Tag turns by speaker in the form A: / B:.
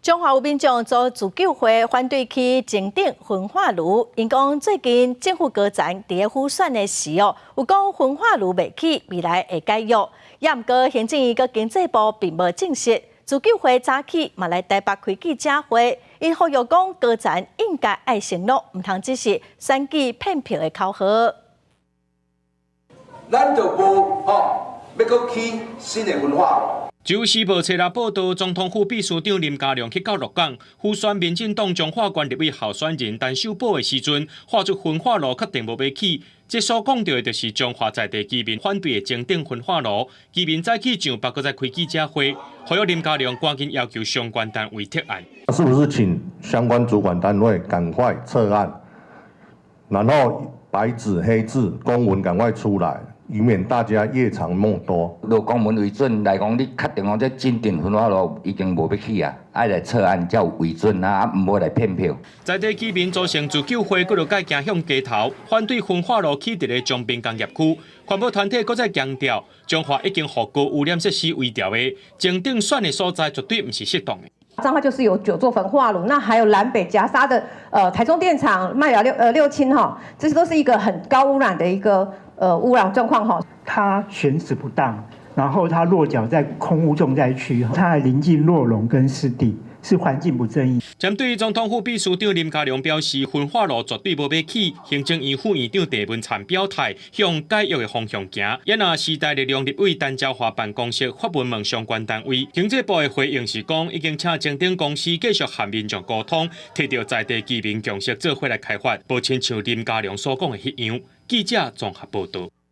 A: 彰化有民眾組自救會反對起前鎮焚化爐，𪜶講最近政府高層佇咧輔選的時哦，有講焚化爐袂起，未來會解約。也毋過行政院佮經濟部並無證實。自救會早起嘛來台北開記者會，𪜶呼籲講高層應該愛承諾，毋通只是選舉騙票的口號。
B: 咱就無吼，欲閣起新的焚化爐。
C: 自由時報冊六報導，總統府秘書長林佳龍去到鹿港輔選民進黨彰化縣立委候選人陳秀寶的時陣，喊出焚化爐確定無欲起。這所講著的就是彰化在地居民反對的前鎮焚化爐。居民早起上北閣再開記者會，呼籲林佳龍趕緊要求相關單位撤案。
D: 是不是請相關主管單位趕快撤案，然後白紙黑字公文趕快出來，以免大家夜長夢多。
E: 若公文為準來講，你確定講這前鎮焚化爐已經無欲起啊，愛來撤案才有為準啊，毋好來騙票。
C: 在地居民組成自救會，閣落蓋行向街頭，反對焚化爐起佇咧彰濱工業區。環保團體閣再強調，彰化已經予高污染設施圍著的，前鎮選的所在絕對毋是適當的。
F: 彰化就是有九座焚化爐，那還有南北夾殺的台中電廠麥寮六輕哈，這些都是一個很高污染的一個污染狀況哈。
G: 它選址不當，然後它落腳在空污重災區，它還臨近洛龍跟濕地，是環境不正義。
C: 針對總統府秘書長林佳龍表示，焚化爐絕對無欲起，行政院副院長鄭文燦表態向解約的方向行。也若時代力量立委陳昭華辦公室發文問相關單位，經濟部的回應是講，已經請前鎮公司繼續和民眾溝通，提著在地居民共識做伙來開發，無親像林佳龍所講的彼樣。記者綜合報導。